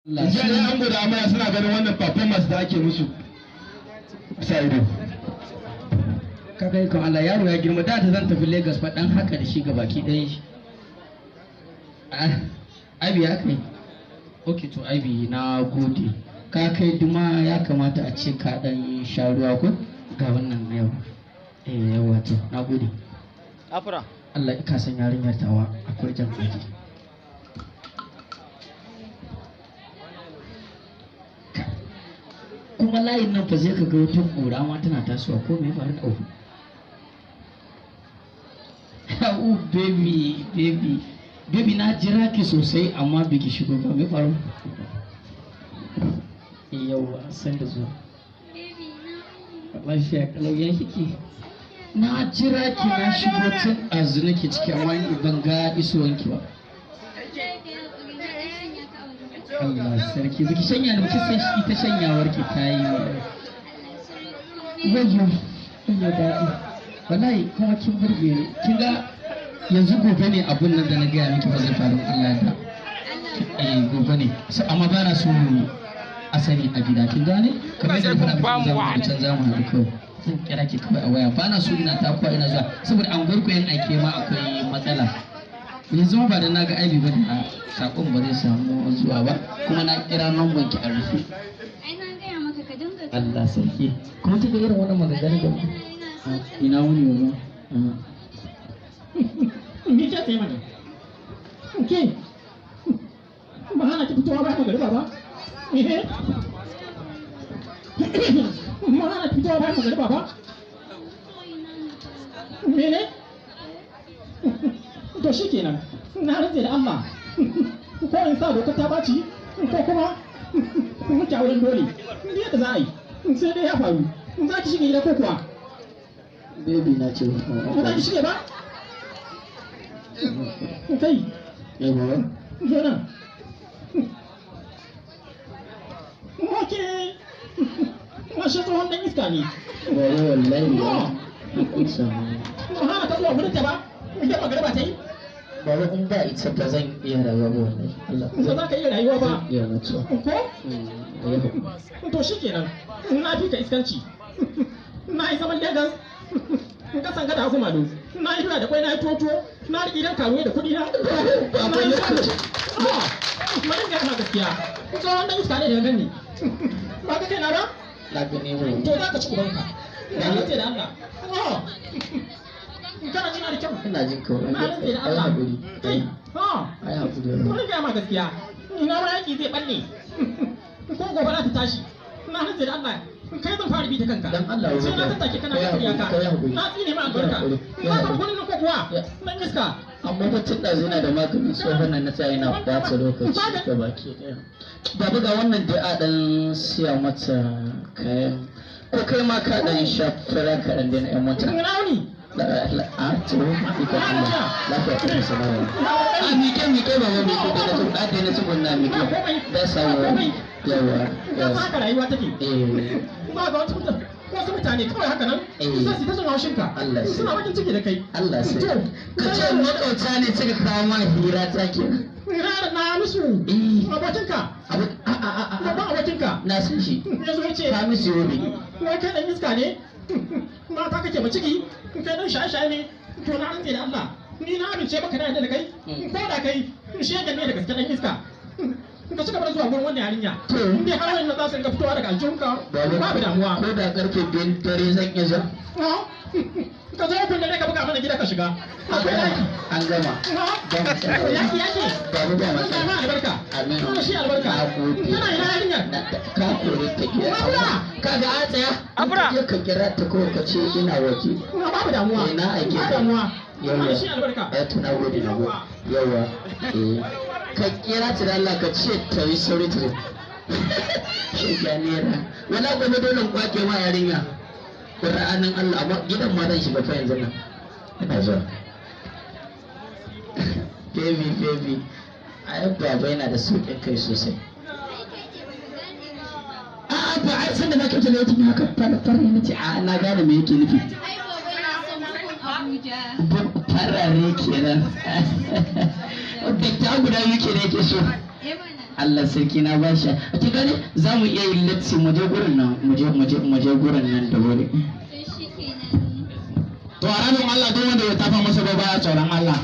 Jiya ne an guda amaya suna ganin wannan performance da ake musu. Sa ido. Kaga ikon Allah, yaro ya girma. Da ta zan tafi Lagos fa dan haka da shi gabaki ɗayan shi. Ah, Abi, ya kai. Ok, to Abi, na gode. Ka kai duma, ya kamata a ce ka dan sha ruwa ko? Ga wannan yau. Eh, yawa, to na gode. Afra. Allah, ka san yarinyar tawa akwai jan aji. Kuma layin nan fa sai ka ga wata ƙura ma tana tasowa, ko me ya faru da abu? Oh baby, baby, baby, na jira ki sosai amma biki shigo ba, me faru? Yauwa, san da zuwa. Lafiya kalau, ya kike? Na jira ki, na shigo tun ɗazu nake ciki amma ban ga isowanki ba. Allah sarki, biki shanya da biki san shi ita shanyawar ki ta yi wayo wayo daɗi wallahi. Kuma kin burge ni. Kin ga yanzu gobe ne abun nan da na gaya miki ba zai faru, Allah ya. Eh, gobe ne. So, amma ba na so a sani a gida, kin gane? Kamar yadda na faɗa miki, za mu can, za mu haɗu kawai. Zan kira ki kawai a waya. Ba na so ina takuwa ina zuwa saboda an ku yan aike ma akwai matsala. Yanzu ma ba da na ga aibi ba da sakon ba zai samu zuwa ba, kuma na kira namban ki a rufe. Ai na gaya maka ka dinga Allah sarki, kuma kika irin wannan maganganun da ina wuni ba. Ni ce tsaye mana. Ke, ba hana ki fitowa bayan magariba ba? Eh? Ba hana ki fitowa bayan magariba ba? Mene? To shi kenan, na rantse da Allah. Ko in sa dokar ta ɓaci, ko kuma muke auren dole. Ni yadda za a yi, sai dai ya faru. Za ki shige gida ko kuwa? Baby, na ce Ba za ki shige ba? Kai, yawa. Zo nan. Okay. Washe tsohon dan iska ne. Baba, wallahi No. ba samu. Ba hana ka zuwa gurin ta ba. Idan magariba ta yi, Baba, in ba ita ba zan iya rayuwa ba wallahi. Allah. Ba za ka iya rayuwa ba. Zan iya mutuwa. Ko? To shi kenan. Na fi ka iskanci. Na yi zaman Lagos. Kasan gada hasu malo. Na yi doya da kwai, na yi tuwo. Na riƙi gidan karuwa da kuɗi na. Na yi salo. Ah, bari in gaya ma gaskiya. Tsohon dan iska ne da gani. Ba ka kai na ba? Na gani mu. To za ka ci ubanka. Na rantse da Allah. Ah. Kana jina da kyau. Ina jin ka. Na rantse da Ai Allah. hakuri. Kai. Ah. Ai hakuri. Bari gaya ma gaskiya. Ina ma yaƙi zai balle. Ko gobe za ta tashi. Na rantse da Allah. Kai zan fara bi ta kanka. Dan Allah, Sai na tattake kana kai karya ka. hakuri, kai hakuri. Na tsine ma albarka. Kai hakuri, kai Na ka hakuri. gurin ko kuwa? Dan iska. Amma fa tun ɗazu yana da maganin tsohon nan na tsaya yana ɓata lokaci ga baki ɗaya. Baba, ga wannan dai a ɗan siya mata kayan. Ko kai ma ka ɗan sha fura kaɗan dai na ƴan mota. Ina wuni. A to, ikon Allah. Lafiya ta salama. A miƙe, miƙe baba, miƙe da na tsugunna, da na tsugunna, miƙe. Da samu yawa. Ka san haka rayuwa take. Eh. Ba ga wasu mutane, wasu mutane kawai haka nan. Eh. Sai su ta jin haushin ka. Allah sai. Suna bakin ciki da kai. Allah sai. To, Ka ce maƙauta ne suka kawo ma hira ta kenan. Ina na musu. Eh. Abokinka. Abu a a a a. Babban abokinka. Na san shi. Ya zo ya ce. Ka musu yobe. Wai kai dan iska ne, mata kake ma ciki, kai dan shaye-shaye ne. To na rantse da Allah, ni na amince maka, na yarda da kai, ko da kai shegen ne da gaske dan iska, ka ci gaba da zuwa gurin wannan yarinya. To. In dai har wannan za su rinka fitowa daga aljihunka, babu damuwa. Ko da karfe 5 dare zan iya zuwa. Ah, ka zo kun dare ka buga mana gida ka shiga, akwai daki. An gama. Ba matsala. Yaki yaki. Babu, ba Allah matsala. ma albarka. Amin. Allah shi albarka. Na gode. Tana ina yarinyar? Ka kore ta gida. Abra! Kaga a tsaya. Abra! Ka je ka kira ta ko ka ce ina waje. Na babu damuwa. Eh, na aike Ba ka. damuwa. Yawwa. Allah shi albarka. Eh, to na gode, na gode. Yawa. Eh. Ka kira ta da Allah ka ce ta yi sauri ta zo. Shi ya nera. Wala gobe dole in kwake ma yarinya. Qur'anin Allah, amma gidan ma zan shiga fa yanzu nan. Ina zuwa. Baby, baby. Ai baba yana da sauƙin kai sosai. Ai kai ce baka gane mishi ba. A'a, to ai sanda na kyauta da yake haka fara fara, nace a na gane me yake nufi. Ai gobe na son bugun Abuja. Farare kenan. Dakta guda biyu kenan yake so. Eh mana. Allah sarki, na ba shi. A kin gane, za mu iya yin latti, mu je gurin nan, mu je gurin nan da wuri. To shikenan. To, a rabin Allah, duk wanda bai tafa masa ba baya tsoron Allah.